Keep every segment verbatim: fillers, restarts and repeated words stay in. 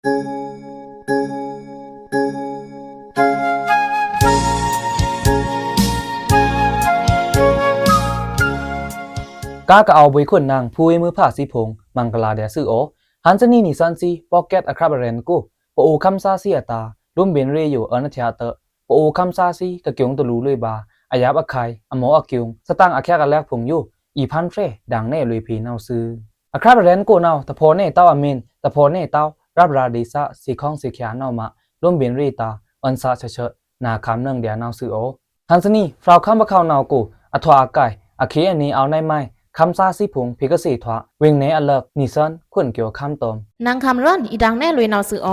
ကားကအဝ်ႏဗွေႏခွန်နင် ဖူးဝေးမွိုးဖါသီးဖိုင် မဂ်လာဒျာႏသွူသြ။ ဟန်ႏသနီꩻ နီသွဉ်းသီး podcast အခြပ် ရဲဉ်ႏအကို ပအိုဝ်ႏခမ်းသားသီးအတာႏ လိုမ်းဗဉ်ႏရေꩻယိုအွောန်ႏအထျꩻတွော့ꩻ ပအိုဝ်ႏခမ်းသားသီးကကျူံႏတလူႏလွေꩻဗာႏ အယပ်ꩻခုဲင်ႏ အမော့အကျူံႏ သတင်ꩻအချက်အလက်ဖိုင်ယို အီႏဖန်းဖြယ်ဒင်ႏနယ်လွေꩻဖေႏနဝ်ꩻသွူ။ အခြပ် ရဲဉ်ႏအကိုနဝ်ꩻ တဖော်နယ်တောင်းအမင်း တဖော်နယ်တောင်း ရပ်ꩻရာဒေႏသ သေႏခေါင်းသေႏခꩻနဝ်ꩻမꩻ လိုမ်းဗဉ်ႏရေꩻတာႏ အွဉ်ႏသꩻသျꩻသျꩻ နာႏခံႏနင်ꩻဒျာႏနဝ်ꩻသွူ။ ဟန်ႏသနီꩻ ဖြောဝ်ႏခမ်းအခေါက်နဝ်ꩻအကို အထွꩻအကိုင် အခေႏအနေအောဝ်ႏနယ်မိုင်း ခမ်းသားသီးဖိုင် ဖေႏကသေထွာ ဝေင်နယ်အလပ်ꩻ နီသွဉ်းခွန်ကျော်ခမ်းတွမ် နင်ႏခံႏရွဉ်ꩻ အီႏဒင်ႏနယ်လွေꩻနဝ်ꩻသွူ။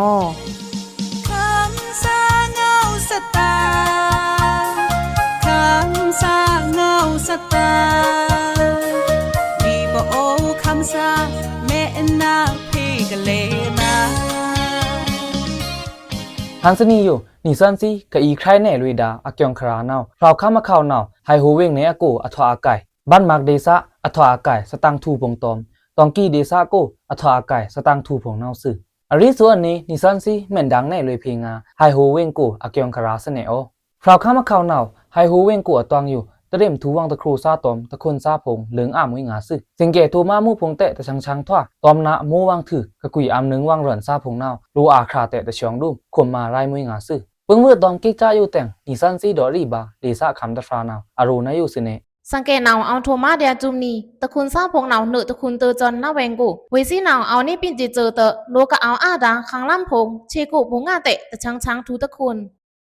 ဟန်ႏသနီꩻယို နီသွဉ်းသီးကအီႏခြရဲနယ်လွေꩻဒါႏ အကျွင်ခရာနဝ်ꩻ ဖြောဝ်ႏခမ်းအခေါက်နဝ်ꩻ ဟိုင်ဟိုဝေင်နယ်အကို အထွꩻအကိုင် ဗန်းမာက်ဒေႏသ အထွꩻအကိုင် သတင်ꩻထူဖိုင်တွမ် တောင်ႏကီဒေႏသကို အထွꩻအကိုင် သတင်ꩻထူဖိုင်နဝ်ꩻသွူ။ အရီသွူအနေ နီသွဉ်းသီးမဲန်ဒင်ႏနယ်လွေꩻဖေႏငါ ဟိုင်ဟိုဝေင်ကို အကျွင်ခရာသနေအော ဖြောဝ်ႏခမ်းအခေါက်နဝ်ꩻ ဟိုင်ဟိုဝေင်ကိုအတွင်ယို တရေမ်ထူဝွင်တခရိုသဖိုင်တွမ် တခွန်သဖိုင်တွမ် လိုင်အာမ်ဝေးငါသွူ။ သင်ꩻကေꩻထူဝ်မꩻမူဖိုင်တွမ်တဲ တချင်ချင်ထွာ တွမ်နဝ်ꩻမိုဝ်းဝွင်ထု ကကွီအံႏနွိုင်ဝွင်ရွဉ်သဖိုင်တွမ်နဝ်ꩻ လိုအာခရာတဲတချွင်ဒုမ် ခွန်မရာဲင်ဝေးငါသွူ။ ပိုင်ႏဝွေတွမ်ကိကျာယိုတဲင် နီသွဉ်းသီးဒေါ့ꩻရီဗာႏ ဒေႏသခမ်းတဖြာနဝ်ꩻ အရိုꩻနယိုသွူနေ သင်ꩻကေꩻနဝ်ꩻ အဝ်ႏထူဝ်မꩻဒျာႏစုမ်နီ တခွန်သဖိုင်တွမ်နဝ်ꩻ နွိုက်တခွန်တွိုင်တွင်နဝ်ꩻဝေင်ကို ဝေးသီးနဝ်ꩻ အဝ်ႏနေပင်ꩻတေꩻစဲးတဲ လိုꩻကအဝ်ႏအာဒါႏ ခမ်းလမ်းဖိုင် ဆေးကုဖိုင်ငါတဲ တချင်ချင်ထူတခွန်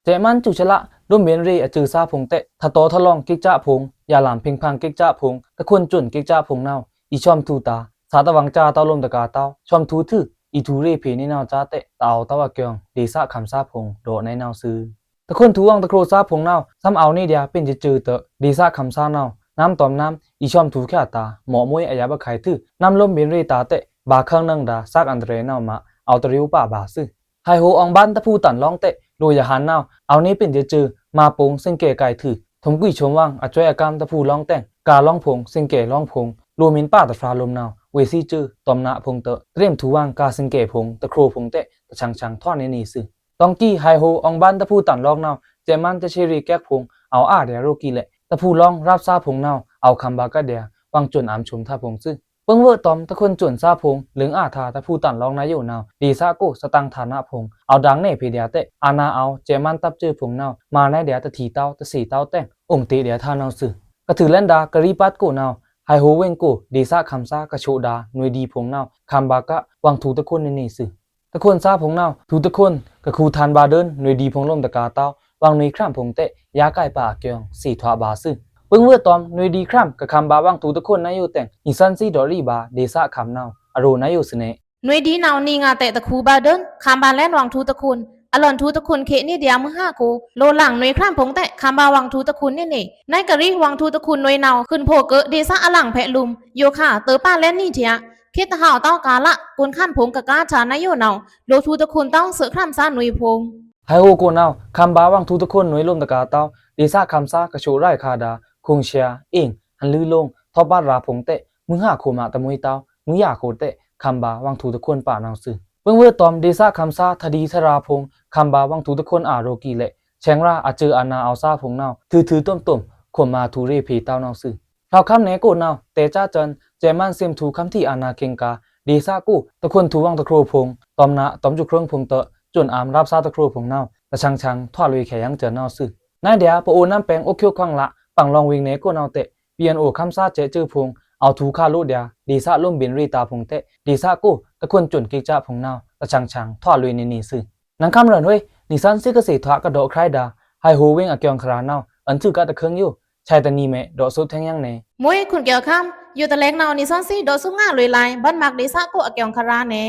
တဲမန်းကျူချလ လိုမ်းဗဉ်ႏရေꩻအကျိုးသဖိုင်တွမ်တဲ ထတောထလောင်ကိကျာဖိုင် ယလမ်းဖင်ဖင်ကိကျာဖိုင် တခွန်ကျွန်ကိကျာဖိုင်တွမ်နဝ်ꩻ အီႏဆွမ်ထူတာႏ သတဝင်ႏကျာတဝ်းလိုမ်းတကာႏတဝ်း ဆွမ်ထူထု အီႏထူရေꩻဖေႏနေနဝ်ꩻကျားတဲ တအဝ်ႏတဝ်းအကျွင် ဒေႏသခမ်းသဖိုင်တွမ် ဒို့ꩻနဝ်ꩻသွူ။ တခွန်ထူဝွင်တခရိုသဖိုင်တွမ်နဝ်ꩻ သမ်ꩻအဝ်ႏနေဒျာႏပင်ꩻတေꩻစဲးတဲ ဒေႏသခမ်းသဖိုင်တွမ်နဝ်ꩻ နမ်းတွမ်နမ်း အီႏဆွမ်ထူချတာႏ မော့မွေးအယပ်ꩻခုဲင်ႏထု နမ်းလိုမ်းဗဉ်ႏရေꩻတာႏတဲ ဗာႏခုင်ႏနင်ဒါႏ သက်ꩻအန္တရာယ်နဝ်ꩻမꩻ အဝ်ႏတရေဝ်းပာဗာႏသွူ။ ဟိုင်ဟိုအောင်ပန်းတဖူးတန်လောင်းတဲ လိုꩻယဟန်ႏနဝ်ꩻ အဝ်ႏနေပင်ꩻတေꩻစဲးတဲ မꩻဖိုင်သင်ꩻကေꩻကိုင်ထု ထွမ်ကွီဆွမ်ဝွင်အစွဲးအကမ်းတဖူးလောင်းတဲင် ကားလောင်းဖိုင် သင်ꩻကေꩻလောင်းဖိုင် လိုမ်းမင်းပာတဖြာလိုမ်းနဝ်ꩻ ဝေးသီးစဲးတဲ တွမ်နဝ်ꩻဖိုင်တွမ်တဲ တရေမ်ထူဝွင်ကားသင်ꩻကေꩻဖိုင် တခရိုဖိုင်တွမ်တဲ တချင်ချင်ထွာနေနေသွူ။ တောင်ႏကီ ဟိုင်ဟိုအောင်ပန်းတဖူးတန်လောင်းနဝ်ꩻ တဲမန်းတဆေးရေꩻကက်ဖိုင် အဝ်ႏအာဒါႏရိုꩻကီလဲ့ တဖူးလောင်းရပ်သဖိုင်တွမ်နဝ်ꩻ အဝ်ႏခမ်းဗာႏကဒျာႏ ဝွင်စွန်အမ်းဆွမ်သဖိုင်သွူ။ ပိုင်ႏဝွေတွမ်တခွန်စွန်သဖိုင် လိုင်အာဒါႏတဖူးတန်လောင်းနယိုနဝ်ꩻ ဒေႏသကို သတင်ꩻထာနဖိုင် အဝ်ႏဒင်ႏနယ်ဖေႏဒျာႏတဲ အာဒါႏအဝ်ႏ တဲမန်းတပ်စဲးဖိုင်တွမ်နဝ်ꩻ မၤနဲဒျာႏတထီတဝ်း တသီတဝ်းတဲင် အိုင်တေဒျာႏထာနဝ်သွူ။ ကထုးလဲန်ဒါႏကရီးပတ်ကိုနဝ်ꩻ ဟိုင်ဟိုဝေင်ကို ဒေႏသခမ်းသ ကဆိုဒါႏ နွေဒီဖိုင်နဝ်ꩻ ခမ်းဗာႏက ဝွင်ထူတခွန်နေနေသွူ။ တခွန်သဖိုင်တွမ်နဝ်ꩻ ထူတခွန် ကခူးထန်ဗာႏဒိုင်း နွေဒီဖိုင်လိုမ်းတကာႏတဝ်း ဝွင်နွေခြရမ်ဖိုင်တဲ ယၤကိုက်ပါအကျွင် သီထွာဗာႏသွူ။ ပိုင်ႏဝွေတွမ် နွေဒီခြရမ် ကခမ်းဗာႏဝွင်ထူတခွန်နယိုတဲင် နီသွဉ်းသီးဒေါ့ꩻရီဗာႏ ဒေႏသခမ်းနဝ်ꩻ အရိုꩻနယိုသွူနေ နွေဒီနဝ်ꩻ နီငါတဲတခူးဗာႏဒိုင်း ခမ်းဗာႏလဲန်ဝွင်ထူတခွန် အလွဉ်ထူတခွန်ခေတ်နေဒျာႏ မွိုးဟကို လိုလင်နွေခြရမ်ဖိုင်တဲ ခမ်းဗာႏဝွင်ထူတခွန်နေနေ နဲကရီးဝွင်ထူတခွန်နွေနဝ်ꩻ ခုန်ဖိုꩻကွိုဒေႏသအလင်ဖဲလွမ် ယိုခါ တေပါလဲန်နီထျာ ခေတ်တဟဝ်တဝ်းကာလ ကွန်ခမ်းဖိုင်ကကားထာနယိုနဝ်ꩻ လိုထူတခွန်တဝ်း သွေးခြရမ်သနွေဖိုင် ဟိုင်ဟိုကိုနဝ်ꩻ ခမ်းဗာႏဝွင်ထူတခွန်နွေလိုမ်းတကာႏတဝ်း ဒေႏသခမ်းသ ကဆိုရိုက်ခါဒါႏ ခုင်ဆျာ အင်း ဟန်လွိုင် ထောပတ်ရာဖိုင်တဲ မွိုးဟကိုမတမွေးတဝ်း မွိုးယၤကိုတဲ ခမ်းဗာႏဝွင်ထူတခွန်ပါနဝ်သွူ။ ပိုင်ႏဝွေတွမ် ဒေႏသခမ်းသ ထရီထရာဖိုင် ခမ်းဗာႏဝွင်ထူတခွန်အရိုꩻကီလဲ့ ဆဲင်ရာ အစွဲးအာဒါႏအဝ်ႏသဖိုင်နဝ်ꩻ ထုထုတွမ်တွမ် ခွန်မထူရေဖေႏတဝ်းနဝ်သွူ။ ဖြောဝ်ႏခမ်းနယ်ကိုနဝ်ꩻ တဲကျာစွန် တဲမန်းသင်ထူခမ်းထီအာဒါႏကင်ကာႏ ဒေႏသကို တခွန်ထူဝွင်တခရိုဖိုင် တွမ်နဝ်ꩻတွမ်စုခြုံဖိုင်တဲ စွန်အမ်းရပ်သတခရိုဖိုင်နဝ်ꩻ တချင်ချင်ထွာလွေꩻခဲယင်စွန်နဝ်သွူ။ နဲဒျာႏ ပအိုဝ်ႏနမ်းပဲင်ႏ အိုက်ႏကျိုက်ႏခွင်ꩻလ ပင်ႏလောင်ꩻဝေင်နယ်ကိုနဝ်တဲ ပီအန်အိုခမ်းသစဲးစွေးဖိုင် အဝ်ႏထူခါလိုဒျာႏ ဒေႏသလိုမ်းဗဉ်ႏရေꩻတာႏဖိုင်တဲ ဒေႏသကို တခွန်စွန်ကိကျာဖိုင်နဝ်ꩻ တချင်ချင်ထွာလွေꩻနေနေသွူ။ နင်ႏခမ်းရန်ဝေး နီသွဉ်းသီးကသေထွာကဒေါ့ꩻခြရဲဒါႏ ဟိုင်ဟိုဝေင်အကျွင်ခရာနဝ်ꩻ အွဉ်ထုကတ်တခုံယို ဆဲးတနီမဲဒေါ့ꩻသုတ်ꩻထဲင်ယင်နေ မွေးခွန်ကျော်ခမ်း ယိုတလဲကနဝ်ꩻ နီသွဉ်းသီးဒေါ့ꩻသုတ်ꩻငါလွေꩻလဲင် ဗန်းမာက်ဒေႏသကိုအကျွင်ခရာနဲ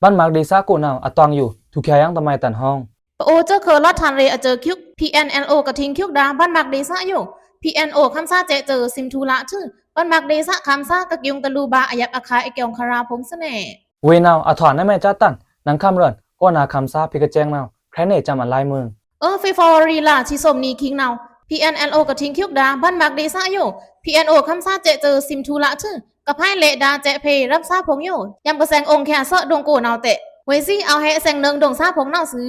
ဗန်းမာက်ဒေႏသကိုနဝ်ꩻ အတွင်ယို ထူခဲယင်တမဲတန်ဟွင် ပအိုဝ်ႏစွိုးခိုလော့ꩻထန်ရေအစွိုးခွိုက် ပီအန်အလ်အိုကထိင်ခွိုက်ဒါႏ ဗန်းမာက်ဒေႏသယို ပီအန်အိုခမ်းသစဲးစွေး သိမ်ထူလထွူ ဗန်းမာက်ဒေႏသခမ်းသ ကကျူံႏတလူဗာႏ အယပ်ꩻအခဲင်ႏ အကျွင်ခရာဖိုင်သွူနေ ဝေးနဝ်ꩻ အထွာနဲမဲကျာတန် နင်ႏခမ်းရန် ကောနာခမ်းသဖေႏကစဲင်နဝ်ꩻ ခြရဲနဲစမ်းအလဲမွိုင် အွော ဖေဖော်ဝါရီလ သီးသိုပ်နီ ခံကနဝ်ꩻ ပီအန်အလ်အိုကထိင်ခွိုက်ဒါႏ ဗန်းမာက်ဒေႏသယို ပီအန်အိုခမ်းသစဲးစွေး သိမ်ထူလထွူ ကဖဲလဲဒါႏစဲးဖေႏရပ်သဖိုင်ယို ယံကစဲင်အိုင်ခဲသွော့ဒိုင်ကိုနဝ်တဲ ဝေ့စီး အဝ်ႏဟဲ စဲင်နွိုင်ဒွိုင်ဆါဖိုင်ႏနဝ်ꩻသွူ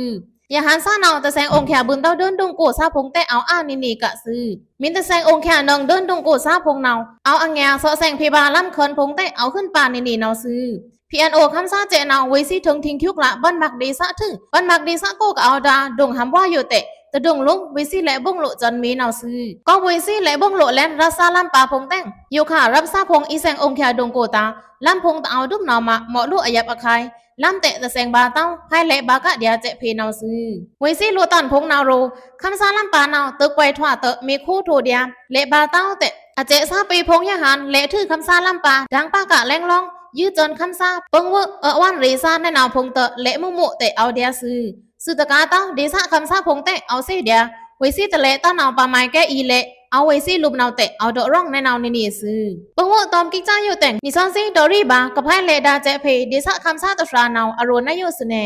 ။ ယဟန်ႏသွှါနဝ်ꩻ တစဲင်ႏအိုင်ႏချာႏ ပိုန်ႏတဝ်းဒိုင်းဒွိုင်ကိုꩻဆါဖိုင်ႏတဲ့ အဝ်ႏအာနံၤနံၤကသွူ။ မီးတစဲင်ႏအိုင်ႏချာႏ နွိုင်ဒိုင်းဒွိုင်ကိုꩻဆါဖိုင်ႏနဝ်ꩻ အဝ်ႏအငျာႏ သော့ꩻစဲင်ႏဖေႏဗာႏလမ်းခွိုင်ဖိုင်ႏတဲ့ အဝ်ႏဟုိုင်ꩻပါႏနံၤနံၤနဝ်ꩻသွူ။ PNO ခမ်းသားစဲင်ႏနဝ်ꩻ ဝေ့စီး ထုင်ႏထိင်ႏချွိုက်ꩻလꩻ ဗွန်ႏမၢၵ်ꩻဒေႏသꩻထွူ ဗွန်ႏမၢၵ်ꩻဒေႏသꩻကိုကဝ်ႏဒါ ဒွိုင်ꩻဟမ်ႏဝါယိုတဲ တဒွိုင်ꩻလူင်း ဝေ့စီးလဲ့ဗုံးလိုꩻ စွန်မီနဝ်ꩻသွူ။ ကော့ꩻဝေ့စီး လဲ့ဗုံးလိုꩻလၢန် ရပ်ꩻသားလမ်းပါဖိုင်ႏတဲ့ ယိုခါ ရပ်ꩻသားဖိုင်ႏ အီႏစဲင်ႏအိုင်ႏချာႏဒွိုင်ကိုꩻတာႏ လမ်းဖိုင်ႏတဝ်းဒုမ်နဝ်ꩻမး မော့ꩻလိုအယပ်ꩻအခုဲင်ႏ လမ်းတဲ့ တစဲင်ႏဗာႏတဝ်း ဖဲလဲ့ဗာႏကဒျာႏစဲ့ꩻဖေႏနဝ်ꩻသွူ။ ဝေ့စီး လိုꩻတန်ဖိုင်ႏနဝ်ꩻရောႏ ခမ်းသားလမ်းပါနဝ်ꩻ တွိုက်ꩻပွိုင်ꩻထွာꩻ တွို့ꩻမေ့ꩻခိထိုꩻဒျာႏ လဲ့ဗာႏတဝ်းတဲ့ အစဲ့ꩻသားပေဖိုင်ႏ ယဟန်ႏ လဲ့ထွူ ခမ်းသားလမ်းပါ ဒင်ႏပါကလဲင်လောင်ႏ ယိုစွန်ခမ်းသား ပိုင်ႏဝွို့ꩻ အွိုင်ꩻဝွိုင်ꩻရေꩻသား နဝ်ꩻဖိုင်ႏတွို့ လဲ့မုာ်မုာ်တဲ့ အဝ်ႏဒျာႏသွူ။ သွူးတကာႏတဝ်း ဒေႏသꩻခမ်းသားဖိုင်ႏတဲ့ အဝ်ႏသေဒျာႏ ဝေ့စီးတလဲ့ တနဝ်ꩻပါမုာ်ကဲအီၤလဲ့ အဝ်ႏဝေ့စီးလိုပ်နဝ်ꩻတဲ့ အဝ်ႏဒေါ့ꩻရောင်ႏနဝ်ꩻနံၤနံၤသွူ။ ပိုင်ႏဝွို့ꩻတွမ်ႏကိကၠါယိုတဲင် နီသွဉ်းသီး ဒေါ့ꩻရီဗာႏ ကဖဲလဲ့ဒါႏစဲ့ꩻဖေႏ ဒေႏသꩻခမ်းသားတဖြာနဝ်ꩻ အရိုꩻနယိုသွူနေ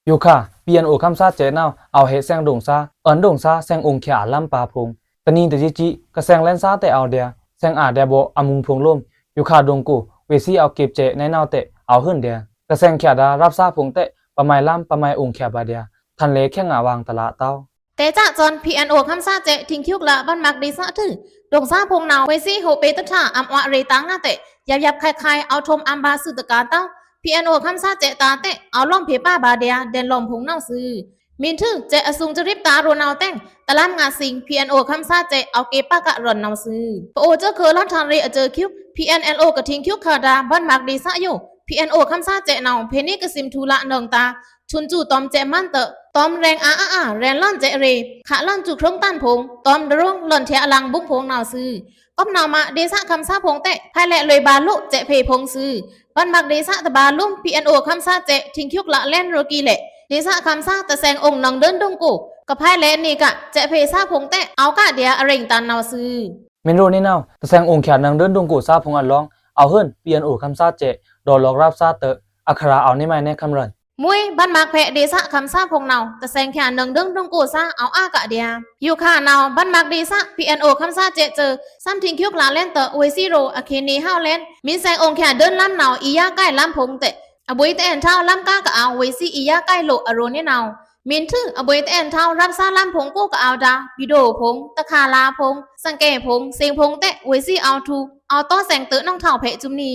ယိုခါ PNO ခမ်းသားစဲင်ႏနဝ်ꩻ အဝ်ႏဟဲ စဲင်ꩻဒွိုင်ꩻသား အွိုင်ꩻဒွိုင်ꩻသား စဲင်ꩻအိုင်ႏချာႏလမ်းပါဖိုင်ႏ တနံၤတယိုက်ꩻ ကစဲင်ႏလဲန်သားတဲ့ အဝ်ႏဒျာႏ စဲင်ႏအာႏဒျာႏဗော့အမုာ်ဖိုင်ႏလိုမ် ယိုခါဒွိုင်ကိုꩻ ဝေ့စီးအဝ်ႏကေပ်ꩻစဲ့ꩻ နဝ်ꩻသွူတဲ့ အဝ်ႏဟုိုင်ႏဒျာႏ ကစဲင်ႏချာႏဒါ ရပ်ꩻသားဖိုင်ႏတဲ့ ပမုာ်လမ်း ပမုာ်အိုင်ႏချာႏဗာႏဒျာႏ ထန်ꩻလဲ့ခဲငါဝွင်ႏတလꩻတဝ်း တဲꩻသားစွန် PNO ခမ်းသားစဲင်ႏ ထိင်ႏချွိုက်ꩻလꩻ ဗွန်ႏမၢၵ်ꩻဒေႏသꩻထွူ ဒွိုင်ꩻသားဖိုင်ႏနဝ်ꩻ ဝေ့စီးဟို့ꩻပေꩻတထ᩻ အမ်ꩻဝွေ့ရေꩻတင်ႏနာတဲ့ ယပ်ꩻယပ်ꩻခုဲင်ႏခုဲင်ႏ အဝ်ႏထုမ်ႏအမ်ႏဗာႏသွူးတကာႏတဝ်း PNO ခမ်းသားစဲင်ႏတာႏတဲ့ အဝ်ႏလောမ်ꩻဖေႏပါဗာႏဒျာႏ ဒဲန်လောမ်ꩻဖိုင်ႏနဝ်ꩻသွူ။ မီးထွူ စဲင်ႏအသုင်စရိပ်တာႏအရိုꩻနဝ်ꩻတဲင် တလမ်းငါသီင်ႏ PNO ခမ်းသားစဲင်ႏ အဝ်ႏကေပ်ꩻပါကရောန်ႏနဝ်ꩻသွူ။ ပအိုဝ်ႏစဲင်ႏခုးလမ်းထန်ꩻရေꩻအစဲင်ႏခု PNLO ကထိင်ႏချွိုက်ꩻခါဒါ ဗွန်ႏမၢၵ်ꩻဒေႏသꩻယို PNO ခမ်းသားစဲင်ႏနဝ်ꩻ ဖေႏနေကသိမ်ꩻထူꩻလꩻနွိုင်ꩻတာႏ သုၼ်စူးတွမ်ႏစဲ့ꩻမန်းတွို့ တွမ်ႏရဲင်ႏအာအါအါ ရဲဉ်ႏလွဉ်စဲ့ꩻရေꩻ ခꩻလွဉ်စူးခြုံႏတန်ဖိုင်ႏ တွမ်ႏဒရွင်းလွဉ်ထျꩻအလင်ဗုံဖိုင်ႏနဝ်ꩻသွူ။ ကွပ်နဝ်ꩻမး ဒေႏသꩻခမ်းသားဖိုင်ႏတဲ့ ဖဲလဲ့လွေꩻဗာႏလိုꩻစဲ့ꩻဖေႏဖိုင်ႏသွူ ဗွန်ႏမၢၵ်ꩻဒေႏသꩻတဗာႏလိုမ်ꩻ PNO ခမ်းသားစဲင်ႏ ထိင်ႏချွိုက်ꩻလꩻလဲန်ရိုꩻကီးလဲ့ ဒေႏသꩻခမ်းသား တစဲင်ႏအိုင်ႏနွိုင်ဒိုင်းဒွိုင်ကိုꩻ ကဖဲလဲ့နေက စဲ့ꩻဖေႏသꩻဖိုင်ႏတဲ့ အဝ်ႏကဒျာႏအရဲင်ႏတန်နဝ်ꩻသွူ။ မင်းတို့နေနဝ်ꩻ တစဲင်ႏအိုင်ႏချာႏနွိုင်ဒိုင်းဒွိုင်ကိုꩻသꩻဖိုင်ႏအလောင်း အဝ်ႏဟုုင်ႏ PNO ခမ်းသားစဲင်ႏ ဒေါ်လော့ꩻရပ်ꩻသားတွို့ အခရာႏအဝ်ႏနေမုာ်ꩻနဲ ခမ်းရွဉ်ႏ မွေး ဗွန်ႏမၢၵ်ꩻဖေႏ ဒေႏသꩻခမ်းသားဖိုင်ႏနဝ်ꩻ တစဲင်ႏချာႏနွိုင်ဒိုင်းဒွိုင်ကိုꩻသꩻ အဝ်ႏအာကဒျာႏ ယိုခါနဝ်ꩻ ဗွန်ႏမၢၵ်ꩻဒေႏသꩻ PNO ခမ်းသားစဲင်ႏသွူ သမ်ထိင်ႏချွိုက်ꩻလꩻလဲန်တွို့ ဝေ့စီးရိုꩻ အခေနေဟဝ်းလဲန် မီးစဲင်ႏအိုင်ႏချာႏဒိုင်းလမ်းနဝ်ꩻ အီယါကိုင်ႏလမ်းဖိုင်ႏတဲ့ အဗွေႏတအဲန်ႏထောက်လမ်းကားကအဝ်ႏ ဝေ့စီးအီယါကိုင်ႏလိုꩻအရိုꩻနေနဝ်ꩻ မင်းထွူ အဗွေႏတအဲန်ႏထောက် ရပ်ꩻသားလမ်းဖိုင်ႏကိုꩻကအဝ်ႏဒါ ဗီဒီယိုဖိုင်ႏ တခါလာဖိုင်ႏ စင်ꩻကေဖိုင်ႏ စင်ꩻဖိုင်ႏတဲ့ ဝေ့စီးအဝ်ႏထူ အဝ်ႏတောႏစဲင်ႏတွို့ နွင်ထောင်ဖေႏစုမ်နွီ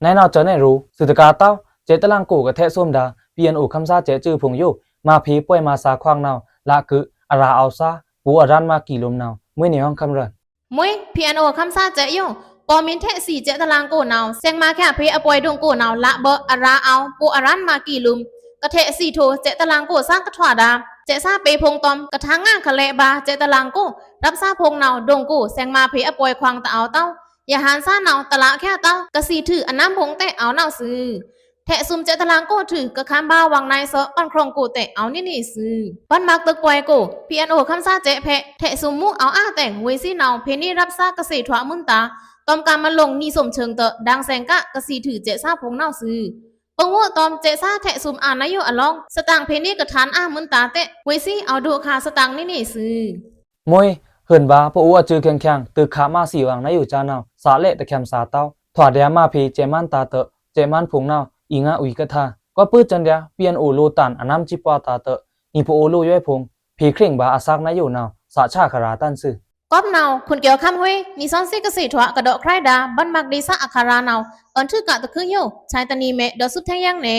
နဲနဝ်ꩻစွူးနဲရိုꩻ သွူးတကာႏတဝ်း စဲင်ႏတလင်ကိုꩻကထဲ့သုမ်းဒါ PNO ခမ်းသားစဲင်ႏသွူဖိုင်ႏယို မꩻဖေႏပွိုင်ႏမꩻသာခွင်ႏနဝ်ꩻ လꩻကအု အရာꩻအဝ်ႏသား ပိုꩻအရန်းမꩻကီလိုမ်နဝ်ꩻ မွေးနေဟောင်းခမ်းရွဉ်ႏ မွေး PNO ခမ်းသားစဲင်ႏယို ပော်မီႏထဲ့သီးစဲင်ႏတလင်ကိုꩻနဝ်ꩻ စဲင်ꩻမꩻချာဖြေအပွိုင်ႏဒွိုင်ကိုꩻနဝ်ꩻ လꩻဗော့အရာꩻအဝ်ႏ ပိုꩻအရန်းမꩻကီလိုမ် ကထဲ့သီးထိုꩻ စဲင်ႏတလင်ကိုꩻသားကထွာဒါ စဲင်ႏသားပေဖိုင်ႏတွမ်ႏ ကထာငါခလဲဗာႏ စဲင်ႏတလင်ကိုꩻ ရပ်ꩻသားဖိုင်ႏနဝ်ꩻ ဒွိုင်ကိုꩻ စဲင်ꩻမꩻဖေႏအပွိုင်ႏခွင်ႏတဝ်းတဝ်း ယဟန်ႏသွှါနဝ်ꩻ တလꩻချာတဝ်း ကသီးထွူ အနမ်းဖိုင်ႏတဲ့ အဝ်ႏနဝ်ꩻသွူ။ ထဲ့သုမ်းစဲင်ႏတလင်ကိုꩻထွူ ကခမ်းဗာႏဝွင်ႏနဲသော့ꩻ ပန်ႏခြုံကိုꩻတဲ့ အဝ်ႏနေနွီသွူ။ ဗွန်ႏမၢၵ်ꩻတွိုက်ꩻပွိုင်ႏကိုꩻ PNO ခမ်းသားစဲင်ႏဖေႏ ထဲ့သုမ်းမူးအဝ်ႏအာတဲ့ ဝေ့စီးနဝ်ꩻ ဖေႏနေရပ်သားကသေထွာမွဉ်တာႏ တွမ်ႏကမ္မလွံင်နွီသုမ်သွူင်တွို့ ဒင်ႏစဲင်ႏက ကသီးထွူစဲင်ႏသားဖိုင်ႏနဝ်ꩻသွူ။ ပိုင်ႏဝွို့တွမ်ႏ စဲင်ႏသားထဲ့သုမ်းအာႏနဝ်ꩻယိုအလောင်း သတင်ꩻဖေႏနေကထာနဝ်ꩻအာမွဉ်တာႏတဲ့ ဝေ့စီးအဝ်ႏဒိုခါသတင်ꩻနေနွီသွူ။ မွေး ဟိုင်ဗာႏ ပအိုဝ်ႏအစွူးခဲင်ႏခဲင်ႏ တွိုက်ꩻခꩻမꩻသီးဝွင်ႏနဝ်ꩻယိုကꩻနဝ်ꩻ သꩻလဲ့တချံႏသာႏတဝ်း ထွာဒါမꩻဖေႏစဲင်ႏမန်းတာႏတွို့ စဲင်ႏမန်းဖိုင်ႏနဝ်ꩻ အီငါအွီကထာ ကွပ်ပို့စွန်ဒျာႏ PNO လိုꩻတန်ႏအနမ်းစံးပွားတာႏတွို့ နီပအိုဝ်ႏလိုꩻယွဲဖိုင်ႏ ဖေႏခြေင်ႏဗာႏအသꩻနဝ်ꩻယိုနဝ်ꩻ သꩻချာခရာႏတန်သွူ။ ကွပ်နဝ်ꩻ ခွန်ကျော်ခမ်းဟွေး နွီသွဉ်းသီးကသေထွာ ကဒေါ့ꩻခြားဒါ ဗွန်ႏမၢၵ်ꩻဒေႏသꩻအခရာႏနဝ်ꩻ အွဉ်ႏထွူကတခွိုင်ႏယို ဆဲတနံၤမဲ ဒေါ့ꩻသွပ်ထဲင်ႏယင်းနေ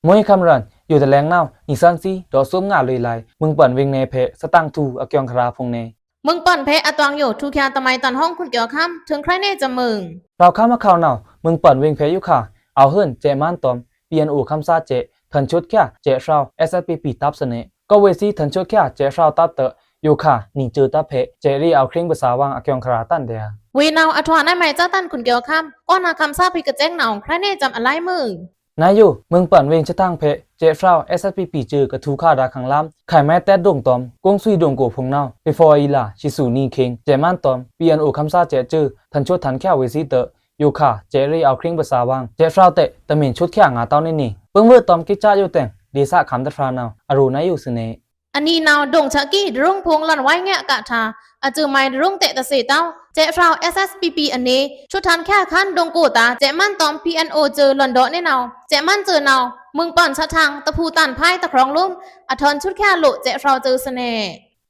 မွေးခမ်းရွဉ်ႏ ယိုတလဲင်နဝ်ꩻ နွီသွဉ်းသီး ဒေါ့ꩻသွပ်ငါလွေꩻလၢ် မုင်ပန်ဝေင်ꩻနယ်ဖေႏ သတင်ꩻထူႏအကျိုင်ႏခရာႏဖိုင်ႏနယ် မုင်ပန်ဖေႏအတွင်ႏယို ထူႏချာတမံၤတန်ဖိုင်ႏ ခွန်ကျော်ခမ်း ထိုင်ခြိုင်ꩻနေနဝ်ꩻစဲင်ꩻမွိုင်ꩻ ရဝ်ႏခမ်းအခဝ်နဝ်ꩻ မုင်ပန်ဝေင်ꩻဖေႏယိုခါ အဝ်ႏဟုုင်ႏစဲင်ႏမန်းတွမ်ႏ PNO ခမ်းသားစဲင်ႏ ထွဉ်ႏဆွတ်ꩻချာစဲင်ႏဖြဝ် SSPPတပ်သွဉ်းနယ် ကော့ꩻဝေ့စီးထွဉ်ႏဆွတ်ꩻချာစဲင်ႏဖြဝ်တပ်တွို့ ယိုခါနွေꩻစဲင်ႏတပ်ဖေႏ စဲင်ႏရေꩻအဝ်ႏခြေင်ႏဗွာႏသာႏဝွင်ႏအကျိုင်ႏခရာႏတန်ဒျာႏ ဝေနဝ်ꩻအထွာနဝ်ꩻမဲက᩻တန်ခွန်ကျော်ခမ်း ကောနဝ်ꩻခမ်းသားဖေႏကစဲင်ႏနဝ်ꩻ ခြိုင်ꩻနေနဝ်ꩻစဲင်ꩻမွိုင်ꩻ နဝ်ꩻယို မုင်ပန်ဝေင်ꩻစတင်ဖေႏ စဲင်ႏဖြဝ် SSPPစွတ်ꩻကထူႏခရာႏဒါခရံာႏလမ်း ခရံာႏမဲတဲဒွိုင်တွမ်ႏ ကုန်းဆွေဒွိုင်ကိုꩻဖိုင်ႏနဝ်ꩻ ဖေႏဖေႏအီလာ် သီးသူနီၶိုင်ႏ စဲင်ႏမန်းတွမ်ႏ PNOခမ်းသားစဲင်ႏစွတ်ꩻ ထွဉ်ႏဆွတ်ꩻထွဉ်ႏချာဝေ့စီးတွို့ ယိုခါ စဲင်ႏရေꩻအဝ်ႏခြေင်ႏဗွာႏသာႏဝွင်ႏ စဲင်ႏဖြဝ်တဲ့ တမင်ႏဆွတ်ꩻချာငါတဝ်းနေနွီ ပိုင်ႏဝွို့တွမ်ႏကိကၠါယိုတဲင် ဒေႏသꩻခမ်းတဖြာနဝ်ꩻ အရိုꩻနဝ်ꩻယိုသွူနေ အနွီနဝ်ꩻ ဒွိုင်ꩻဆာကီး ဒရွိုင်ဖိုင်ႏလွဉ်ဝိုင်းငဲကထာ အစွူးမုဲင်ဒရွိုင်တဲ့တသေတဝ်း စဲ့ဖြောက် SSPP အနေ ဆွတ်ထန်ႏချာခန်း ဒုံကိုတာႏ စဲ့မန်းတောမ် PNO စဵုလွဉ်ဒေါ့နဲဝ်၊ စဲ့မန်းစဵုနဝ် မွိုင်ပွိုင်ဆထန် တဖူတန်ဖိုင် တခရွင်လုမ်း အထွန်ဆွတ်ချာလို စဲ့ဖြောက်စဵုသနေ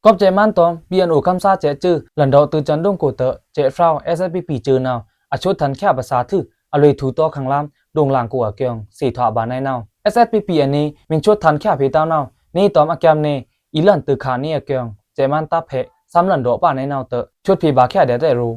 ကွပ်စဲ့မန်းတောမ် PNO ခမ်းသားစဲ့စဵု လွဉ်ဒေါ့တွိုက်စွန်ဒုံကိုတႄႉ စဲ့ဖြောက် SSPP စဵုနဝ် အဆွတ်ထန်ႏချာပစာထွူ အလွော်ထူတောင်းခံလမ်း ဒုံလင်ကိုအကျိုင်း သေထွာဗာနဲဝ်။ SSPP အနေ မီဆွတ်ထန်ႏချာဖေႏတဝ်းနဝ် နေတောမ်အကျမ်းနေ အီလွဉ်တွိုက်ခါနေအကျိုင်း စဲ့မန်းတပ်ဖဲ သမ်လွဉ်ဒေါ့ပါနဲဝ်တႄႉ ဆွတ်ဖေဗာခဲဒဲးတႄႉရော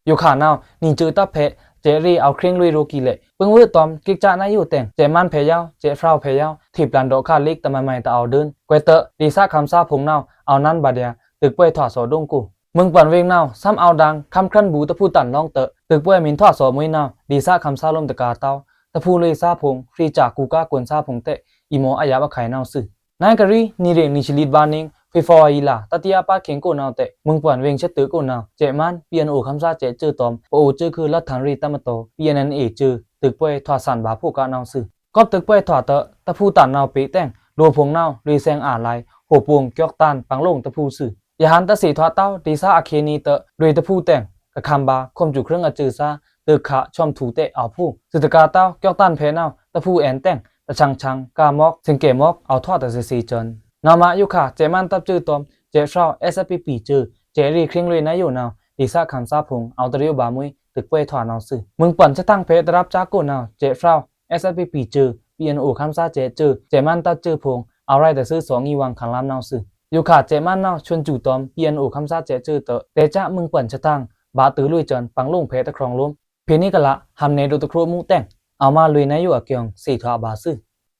ယိုခါနဝ် နီစဵုတပ်ဖဲ စဲ့ရေ အဝ်ခြေင်လွေရောကီးလဲ့ ပိူင်ဝွေ့တောမ် ကိကနယိုတႅင် စဲ့မန်းဖဲယဝ် စဲ့ဖြောက်ဖဲယဝ် ထေပျန်ဒေါ့ခါလ့က် တမမၤတအဝ်ဒုံ ကွဲးတႄႉ ဒေသခမ်းသားဖုံနဝ် အဝ်နန်းဗဒျာ တွိုက်ပွဲထွာသောဒုံကို မွိုင်ပွိုင်ဝေင်နဝ် သမ်အဝ်ဒါင် ခမ်းခြွဉ်ဘူတဖူတန်လွင်တႄႉ တွိုက်ပွဲမီထွာသောမွေးနဝ် ဒေသခမ်းသားလုမ်းတကာတဝ် တဖူလွေသားဖုံ ဖြေစာကူကာကွန်သားဖုံတႄႉ အီမော်အယပ်အခိုင်နဝ်သွူ နွေကရီ နီရေနီစလိတ်ဗာနင်း ဖေဖော်ဝါရီလ တတိယပတ်ခင်ကိုနဝ်တႄႉ မွိုင်ပွိုင်ဝေင်ချက်တွိုက်ကိုနဝ် စဲ့မန်း PNO ခမ်းသားစဲ့စဵုတောမ် ပအိုဝ်စဵုခုလွတ်ထန်ရေးတပ်မတော် PNLA စဵု တွိုက်ပွဲထွာသန်ဗာဖိုကနဝ်သွူ ကွပ်တွိုက်ပွဲထွာတႄႉ တဖူတန်နဝ်ပေတႅင် လိုဖုံနဝ် လွေသႅင်အာလိုင် ဟိုပုင် ကျောက်တန် ပင်လုံတဖူသွူ ရဟန်းတပ်သေထွာတဝ် ဒေသအခီနီတႄႉ လွေတဖူတႅင် ကခမ်းဗာ ခွမ်စူခြိုင်းအစဵုသား တွိုက်ခါ ဆွမ်ထူတႄႉ အဝ်ဖူ သွူတကာတဝ် ကျောက်တန်ဖဲနဝ် တဖူအဲန်တႅင် တဆင်ဆင် ကားမွိုက် စင်ကဲမွိုက် အဝ်ထွာတသ့သ့စွန် နဝ်မယိုခါ စဲ့မန်းတပ်စဵုတောမ် စဲ့ဖြောက် SSPP စဵု စဲ့ရေခြေင်လွေနယိုနဝ် ဒေသခမ်းသားဖုံ အဝ်တရေဗာမွေး တွိုက်ပွဲထွာနဝ်သွူ မွိုင်ပွိုင်ချက်ထန်ဖဲ တရပ်ကြားကိုနဝ် စဲ့ဖြောက် SSPP စဵု PNO ခမ်းသားစဲ့စဵု စဲ့မန်းတပ်စဵုဖုံ အဝ်ရဲတသွူသောင် အီဝ်ခံလမ်းနဝ်သွူ ယိုခါ စဲ့မန်းနဝ် ဆွန်စူတောမ် PNO ခမ်းသားစဲ့စဵုတႄႉ တဲချပ်မွိုင်ပွိုင်ချက်ထန် ဗာတွိုက်လွေစွန် ပင်လုံဖဲတခရွင်လုမ်း ဖေႏနေကလး ဟမ်နေဒိုတခရုတ်မူးတႅင် အဝ်မလွေနယိုအကျိုင်း သေထွာဗာသွူ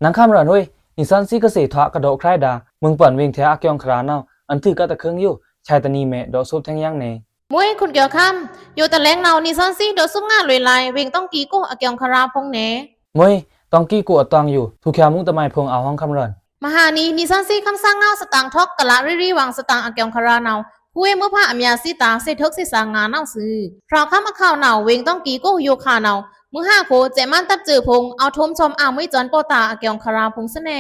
နင်ခမ်းရန်ဟွေ နီသွဉ်းသီးကသေထွာကဒေါ့ခြဲဒါ မွိုင်ပွိုင်ဝေင်ထဲအကျိုင်းခရာနဝ် အန်ထွူကတခုံယို ဆဲတနီမဲ ဒေါ့သူပ်ထဲင်ယင်နေ မွေးခွန်ကျော်ခမ်း ယိုတလဲင်နဝ် နီသွဉ်းသီးဒေါ့သူပ်ငါလွေလ ဝေင်တောင်ကီကိုအကျိုင်းခရာဖုံနေ မွေး တောင်ကီကိုအတွင်ယို ထူချာမူးတမုဲင်ဖုံ အဝ်ဟွံခမ်းရန် မဟာနီ နီသွဉ်းသီးခမ်းသားငဝ်း သတင်ထောက် ကလရီရီဝင်သတင်အကျိုင်းခရာနဝ် ဟွေမွေးဖါအများသီးတာ သေထုတ်သေသင်ငါနဝ်သွူ ဖြောက်ခမ်းအခဝ်နဝ် ဝေင်တောင်ကီကိုယိုခါနဝ် မွိုဟါခိ စဲ့မန်းတပ်စဵုဖုံ အဝ်ထုမ်သွမ်အာမွေးစွန်ပော့တာအကျိုင်းခရာဖုံသနေ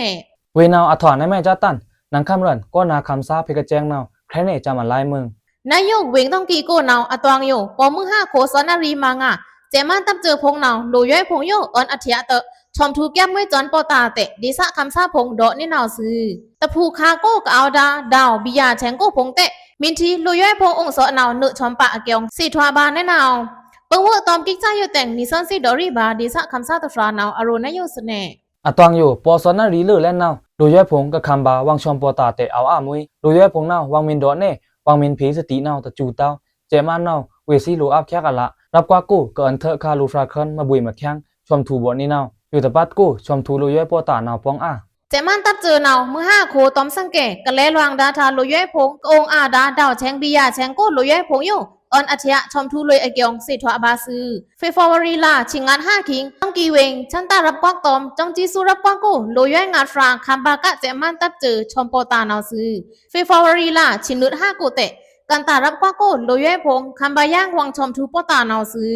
ဝေနဝ်အထွာနမဲကျားတန် နင်ခမ်းရန် ကောနာခမ်းသားဖေႏကစဲင်နဝ် ခြဲနေကျားမလ မွိုင် နယိုဝေင်တောင်ကီကိုနဝ် အတွင်ယို ပော်မွိုဟါခိ သွဉ်းနရီမငါ စဲ့မန်းတပ်စဵုဖုံနဝ် လိုယွဲဖုံယို အွဉ်အထျက်တႄႉ သွမ်ထူကျပ်မွေးစွန်ပော့တာတႄႉ ဒေသခမ်းသားဖုံဒေါ့နဲဝ်သွူ တဖူခါကိုကအဝ်ဒါ ဒေါ့ဘီယာထဲင်ကိုဖုံတႄႉ မီထီ လိုယွဲဖုံအုံသော့နဝ် နွိုက်သွမ်ပာအကျိုင်း သေထွာဗာနဲဝ် ပိူင်ဝွေ့တောမ်ကိကနယိုတႅင် နီသွဉ်းသီးဒေါ့ရီဗာ ဒေသခမ်းသားတဖြာနဝ် အရိုနယိုသနေ အတွင်ယို ပော်သွဉ်းနရီလၢလဲနဝ် လိုယွဲဖုံကခမ်းဗာ ဝင်သွမ်ပော့တာတႄႉ အဝ်အာမွေး လိုယွဲဖုံနဝ် ဝင်မီဒိုနဲ ဝင်မီဖီသတိနဝ် တစူတောင်း စဲ့မန်းနဝ် ဝေသီလိုအပ်ချက်အလ ရပ်ကွက်ကိုကအွဉ်ထွဲခါ လိုဖြာခွဉ်မဗွေမချင် သွမ်ထူဗော့နဲဝ် ယိုတပတ်ကို သွမ်ထူလိုယွဲပော့တာနဝ် ပွင်အာ စဲ့မန်းတပ်စဵုနဝ် မွိုဟါခိ တွမ်စင်ကဲ ကလဲလွင်ဒါထႃ လိုယွဲဖုံ ကအုံအာဒါ ဒေါ့ထဲင် ဘီယာထဲင်ကို လိုယွဲဖုံယို အွဉ်အထျက် သွမ်ထူလွေအကျိုင်း သေထွာဗာသွူ ဖေဖော်ဝါရီလ ဆံငတ်ဟါခိင် တောင်ကီဝေင် ချမ်းသာရပ်ကွက်တွမ် ကျောင်းကြီးစုရပ်ကွက်ကို လိုယွဲငတ်ဖြာ ခမ်းဗာကစဲ့မန်းတပ်စဵု သွမ်ပော့တာနဝ်သွူ ဖေဖော်ဝါရီလ ဆံနွိုက်ဟါခိတႄႉ ကန္တာရပ်ကွက်ကို လိုယွဲဖုံ ခမ်းဗာယင် ဝင်သွမ်ထူပော့တာနဝ်သွူ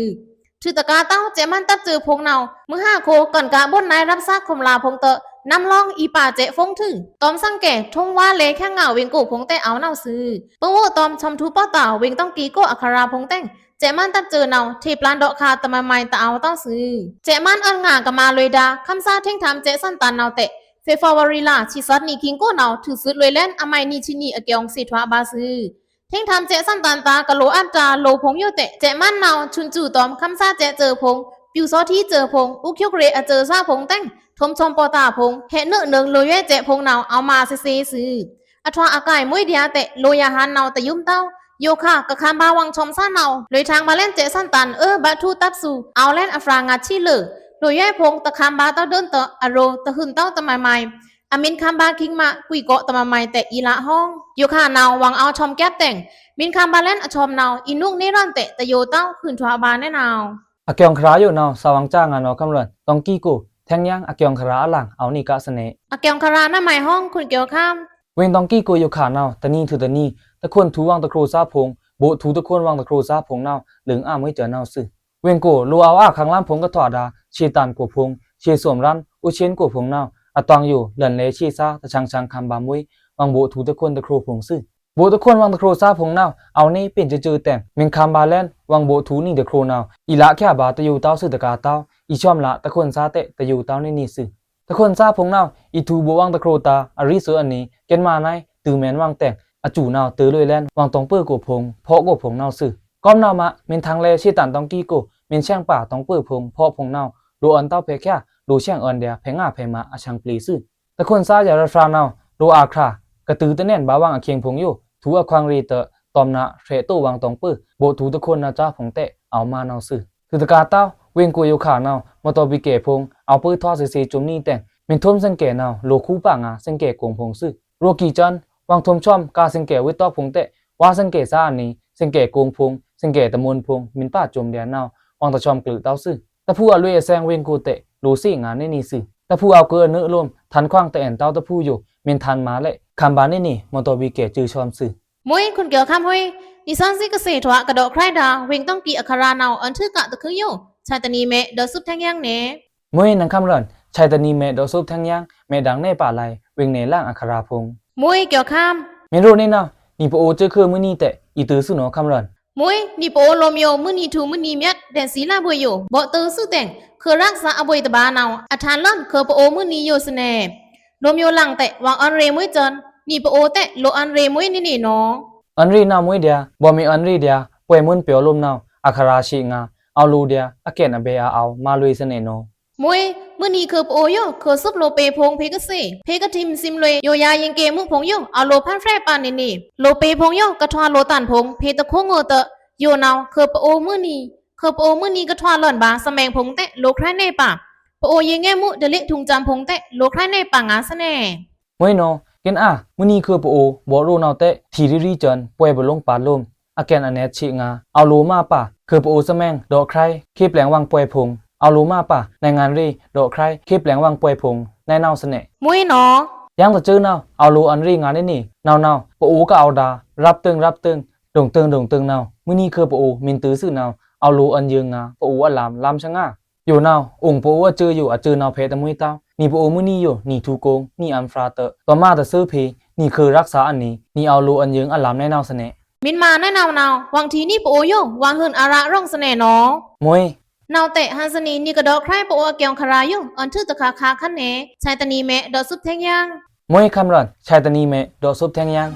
ထွူတကာတဝ် စဲ့မန်းတပ်စဵုဖုံနဝ် မွိုဟါခိ ကွဉ်ကဗွန်နဲရပ်သားခွမ်လဖုံတႄႉ နမ်းလောင်း အီပါစဲ့ဖုံထွူ တွမ်စင်ကဲ ထုံးဝါလဲခဲငါဝေင်ကိုဖုံတႄႉ အဝ်နဝ်သွူ ပိူင်ဝွေ့တောမ် သွမ်ထူပော့တာ ဝေင်တောင်ကီကိုအခရာဖုံတႅင် စဲ့မန်းတပ်စဵုနဝ် ထေပျန်ဒေါ့ခါတမုဲင်တအဝ်တဝ်သွူ စဲ့မန်းအွဉ်ငါကမၤလွေဒါ ခမ်းသားထိင်းထမ်စဲ့သွဉ်းတန်နဝ်တႄႉ ဖေဖော်ဝါရီလ ဆံသွမ်နံၤခိင်ကိုနဝ် ထွူသွုဒ်လွေလဲန် အမုဲင်နံၤဆံနံၤအကျိုင်း သေထွာဗာသွူ ထိင်းထမ်စဲ့သွဉ်းတန်တာ ကလိုအပ်တာ လိုဖုံယိုတႄႉ စဲ့မန်းနဝ် ဆွန်စူတွမ် ခမ်းသားစဲ့စဵုဖုံ ပျူစောထီးစဵုဖုံ အုချုပ်ရ့အစဵုသားဖုံတႅင် ထုမ်သွမ်ပော့တာဖုံ ဟဲနုာ်နုာ်လိုယွဲစဲ့ဖုံနဝ် အဝ်မၤသ့သ့သွူ အထွာအကိုင်မွေးဒျားတႄႉ လိုယဟန်နဝ်တယုမ်တဝ် ယိုခါ ကခမ်းဗာဝင်သွမ်သားနဝ် လွေထင်ဗာလဲန်စဲ့သွဉ်းတန် အဵုဗထူတပ်သွူ အဝ်လဲန်အဖြာငတ်ချီလိူဝ် လိုယွဲဖုံတခမ်းဗာတဝ်ဒိုၼ်းတႄႉ အရိုတဟုန်တဝ်တမုဲင် အမီးခမ်းဗာခိင်းမ ကွီၢ်ကော့တမုဲင်တႄႉ အီလဟောင်း ယိုခါနဝ် ဝင်အဝ်သွမ်ကျပ်တႅင် မီးခမ်းဗာလဲန်အသွမ်နဝ် အီနုၵ်ႉနေရွၼ်းတႄႉ တယိုတဝ် ဟုန်ထွာဗာနဲဝ် အကျိုင်းခရာယိုနဝ် သၢဝ်ဝင်ကၠၣ်ငါနီၶမ်းရွၼ်း တောင်ကီကို ထဲင်ယင်အကျိုင်းခရာအလင် အဝ်နံၣ်ကသၢၼ်း အကျိုင်းခရာနမုဲင်ဟောင်း ခွန်ကျော်ခမ်း ဝေင်တောင်ကီကိုယိုခါနဝ် တနံၤထွူတနံၤ တခွန်ထွူဝင်တခရိုသားဖုံ ဗိုလ်ထွူတခွန်ဝင်တခရိုသားဖုံနဝ် လိုင်အာမွေးစဵုနဝ်သွူ ဝေင်ကို လိုအဝ်အါခမ်းလမ်းဖုံကထွာဒါ ဆေးတန်ကိုဖုံ ဆေးသွမ်ရန် အိုးချေးကိုဖုံနဝ် အတွင်ယို လွိုင်လဲဆေးသား တဆင်ဆင်ခမ်းဗာမွေး ဝင်ဗိုလ်ထွူတခွန်တခရိုဖုံသွူ ဗိုလ်တခွန်ဝင်းတခရိုးသားဖိုင်ႏနဝ်ꩻ အဝ်ႏနေပဉ်ႏစွော်စွော်တဲင် မင်းခမ်းဗာႏလဲန် ဝင်းဗိုလ်ထူႏနီတခရိုးႏနဝ်ꩻ အီႏလꩻချာဗာႏတယိုးတဝ်းသွူသကာႏတဝ်း အီႏချွမ်ႏလꩻတခွန်သားတဲတယိုးတဝ်းနေနေသွူ။ တခွန်သားဖိုင်ႏနဝ်ꩻ အီႏထူႏဗိုလ်ဝင်းတခရိုးသား အရီသွူအနီ ကဲန်မါနုဲင်း တွို့မဲန်ဝင်းတဲင် အစူးနဝ်ꩻ တွို့လွေꩻလဲန် ဝင်းတောင်ပို့ꩻကိုဖိုင်ႏ ဖော့ꩻကိုဖိုင်ႏနဝ်ꩻသွူ။ ကွမ်နဝ်ꩻမး မင်းထင်လဲရှေ့တန်တောင်ႏကို မင်းဆဲင်ပါတောင်ပို့ꩻဖိုင်ႏ ဖော့ꩻဖိုင်ႏနဝ်ꩻ လိုအွန်တဝ်းဖဲချာ လိုဆဲင်အွန်ဒျာ ဖဲငါဖဲမါ အဆင်ꩻပျေႏသွူ။ တခွန်သားယွတ်ꩻရဖြာနဝ်ꩻ လိုအါချာ ကတွို့တနဲင်ꩻဗာႏဝင်းအခေင်ဖိုင်ႏယို ထူႏအခွင်ꩻရေꩻတွော့ꩻ တွမ်ꩻနဝ်ꩻ ဖြဲတိုဝင်းတောင်ပို့ꩻ ဗိုလ်ထူႏတခွန်နဝ်ꩻသားဖိုင်ႏတဲ အဝ်ႏမါနဝ်ꩻသွူ။ သွူသကာႏတဝ်း ဝေင်ꩻကိုယိုခါနဝ်ꩻ မော်တော်ဘီးကယ်ဖိုင်ႏ အဝ်ႏပဝ်းထွားသွော်သွော်စုမ်ႏနီတဲင် မင်းထွမ်ႏစင်ꩻကဲနဝ်ꩻ လိုꩻခူးပါငါ စင်ꩻကဲကိုင်ဖိုင်ႏသွူ။ ရော့ကီးစွန် ဝင်းထွမ်ႏဆွမ်ꩻ ကားစင်ꩻကဲဝေးတောက်ဖိုင်ႏတဲ ဝါစင်ꩻကဲသားအနီ စင်ꩻကဲကိုင်ဖိုင်ႏ စင်ꩻကဲတမွန်ဖိုင်ႏ မင်းပါစွမ်ႏဒျာနဝ်ꩻ ဝင်းတဆွမ်ꩻကျိုးတဝ်းသွူ။ တဖူအလွေအသဲင်ဝေင်ꩻကိုတဲ လိုꩻသေငါနေနေသွူ။ တဖူအဝ်ႏကွိုးအနွိုက်အလိုမ်း ထန်ခွင်တအဲန်တဝ်းတဖူယို မင်းထန်မါလဲ့ ခမ်းဗာႏနေနေ မော်တော်ဘီးကယ်စွွမ်ႏသွူ။ မွေး ခွန်ကျော်ခမ်း ဟွေး နီသွဉ်းသီးကသ့ꩻထွား ကဒေါ့ꩻခြဲးဒါ ဝေင်ႏတောင်ႏကီꩻအခရာနဝ်ꩻ အွဉ်ႏထွူက တခွိုက်ယို ဆဲးတနံၤမဲ ဒေါ့ꩻသွပ်ꩻထဲင်ယင်းနေ။ မွေး နင်ခမ်းရွဉ် ဆဲးတနံၤမဲ ဒေါ့ꩻသွပ်ꩻထဲင်ယင်း မဲဒင်ႏနဲပါလဲ ဝေင်ႏနယ်လင်အခရာဖိုင်ႏ။ မွေး ကျော်ခမ်း မင်းရွဉ်နေနဝ်ꩻ နီပအိုဝ်ႏစွော်ခွိုꩻမွိုးနံၤတဲ အီႏတွို့သွူနီ ခမ်းရွဉ်။ မွေး နီပအိုဝ်ႏလိုမ်ယို မွိုးနံၤထူႏမွိုးနံၤမျတ် ဒဲ့ꩻသွီလဗွေယို ဗော့ꩻတွို့သွူတဲင် ခွိုꩻရပ်ꩻသားအဗွေတဗာႏနဝ်ꩻ အထန်ႏလွံၢ် ခွိုꩻပအိုဝ်ႏမွိုးနံၤယိုသွူနေ လိုမ်ယိုလင်တဲ ဝင်းအွဉ်ႏရေꩻမွေးစွန် နီပအိုဝ်ႏတဲ လိုမ်အွဉ်ႏရေꩻမွေးနေနေနီ အွဉ်ႏရေနဝ်ꩻမွေးဒျာ ဗော့ꩻမီးအွဉ်ႏရေဒျာ ပှဲၤမွဉ်ပျော်လိုမ်နဝ်ꩻ အခရာရှေ့ငါ အဝ်ႏလိုဒျာ အကဲန်အဘဲအါအဝ်ႏ မါလွေꩻသွူနေနီ မွေး မွိုးနံၤခွိုꩻပအိုဝ်ႏယို ခွိုꩻသွပ်ꩻလိုꩻပေဖိုင်ႏဖေႏကသ့ꩻ ဖေႏကထိမ်ႏသွမ်ႏလွေꩻ ယိုယွာယင်ꩻကယ်မွုဖြိုင်ႏယို အဝ်ႏလိုꩻဖန်းဖြဲပါနေနေ လိုꩻပေဖိုင်ႏယို ကထွာလိုꩻတန်ဖိုင်ႏ ဖေႏတခွိုင်ꩻငိုꩻတွော့ꩻ ယိုနဝ်ꩻ ခွိုꩻပအိုဝ်ႏမွိုးနံၤ ခွိုꩻပအိုဝ်ႏမွိုးနံၤကထွာလွံၢ်ဗာႏ သမဲင်ဖိုင်ႏတဲ လိုꩻခြဲးနဲပါ ပအိုဝ်ႏရေငဲမူ ဒလေ့ထုံႏစွမ်ဖိုင်ႏတဲ လိုꩻခြဲးနဲပါငါသွူနေ မွေးနီ ကဲန်အာ မွိုးနံၤခွိုꩻပအိုဝ်ႏ ဗော့ꩻရိုနဝ်ꩻတဲ ထီႏရီရီစွန် ပှဲၤပလိုင်ပါလိုမ် အကဲန်အနဲတ်ရှေ့ငါ အဝ်ႏလိုမါပါ ခွိုꩻပအိုဝ်ႏသမဲင်တွော့ꩻခြဲး ခေပ်လဲင်ဝင်းပှဲၤဖိုင်ႏ အဝ်ႏလိုမါပါ နိုင်ငံရေးတွော့ꩻခြဲး ခေပ်လဲင်ဝင်းပှဲၤဖိုင်ႏ နဲနဝ်ꩻသွူနေ မွေးနီ ယင်းတစွူးနဝ်ꩻ အဝ်ႏလိုအွဉ်ႏရေငါနေနေ နဝ်ꩻနဝ်ꩻ ပအိုဝ်ႏကအဝ်ႏဒါ ရပ်ꩻတွင်ရပ်ꩻတွင် ဒွင်တွင်ဒွင်တွင်နဝ်ꩻ မွိုးနံၤခွိုꩻပအိုဝ်ႏ မင်းတွို့သွူနဝ်ꩻ အဝ်ႏလိုအွဉ်ႏယိုင်ငါ ပအိုဝ်ႏအလမ် လမ်သငါ ယိုနဝ်ꩻ အိုင်ပအိုဝ်ႏအစွူးယို အစွူးနဝ်ꩻဖေႏတမွေးတဝ်း နီပအိုဝ်ႏမွိုးနံၤယို နီထူႏကိုင် နီအွဉ်ႏဖြာတ သွမ်ꩻမါတသွူးဖေႏ နီခွိုꩻရပ်ꩻသားအနီ နီအဝ်ႏလိုအွဉ်ႏယိုင်အလမ်နဲနဝ်ꩻသွူနေ မင်းမါနဲနဝ်ꩻနဝ်ꩻ ဝင်းထီႏနီပအိုဝ်ႏယို ဝင်းဟုဉ်အရာရောင်သွူနေနီ မွေး နဝ်ꩻတဲ ဟန်ႏသနီ နီကဒေါ့ꩻခြဲးပအိုဝ်ႏအကျိုးအခရာယို အွဉ်ႏထွူကခါခါခါနဲ ဆဲးတနံၤမဲ ဒေါ့ꩻသွပ်ꩻထဲင်ယင်း မွေးခမ်းရွဉ် ဆဲးတနံၤမဲ ဒေါ့ꩻသွပ်ꩻထဲင်ယင်း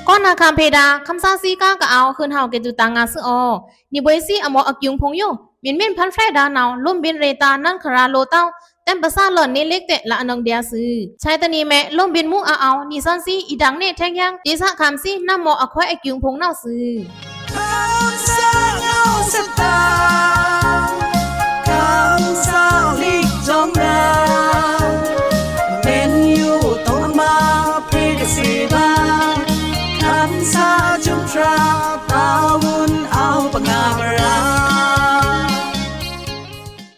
ကောနာ်ခမ်ဖေဒါ ခမ်းသားစည်းကားကအဝ်ႏ ဟုဉ်ဟဝ်က့ၤတွိုက်ꩻတန်ငါသွူအီၤ နီဗွေႏသီးအမော့အကျိုးဖိုင်ႏယို မင်းမင်းဖန်းဖြဲဒါနဝ်ꩻ လိုမ်းဗဉ်ႏရေꩻတာႏ နန်းခရာလိုꩻတဝ်း တဲမ်းပသꩻလွံၢ်နေလိတ်တဲ လꩻအနုင်ႏဒျာသွူ ဆဲးတနံၤမဲ လိုမ်းဗဉ်ႏမူအအဝ်ႏ နီသွဉ်းသီး အီႏဒင်ႏနဲထဲင်ယင်း ဒေႏသးခမ်ႏသီး နမော့အခွဲးအကျိုးဖိုင်ႏနဝ်ꩻသွူ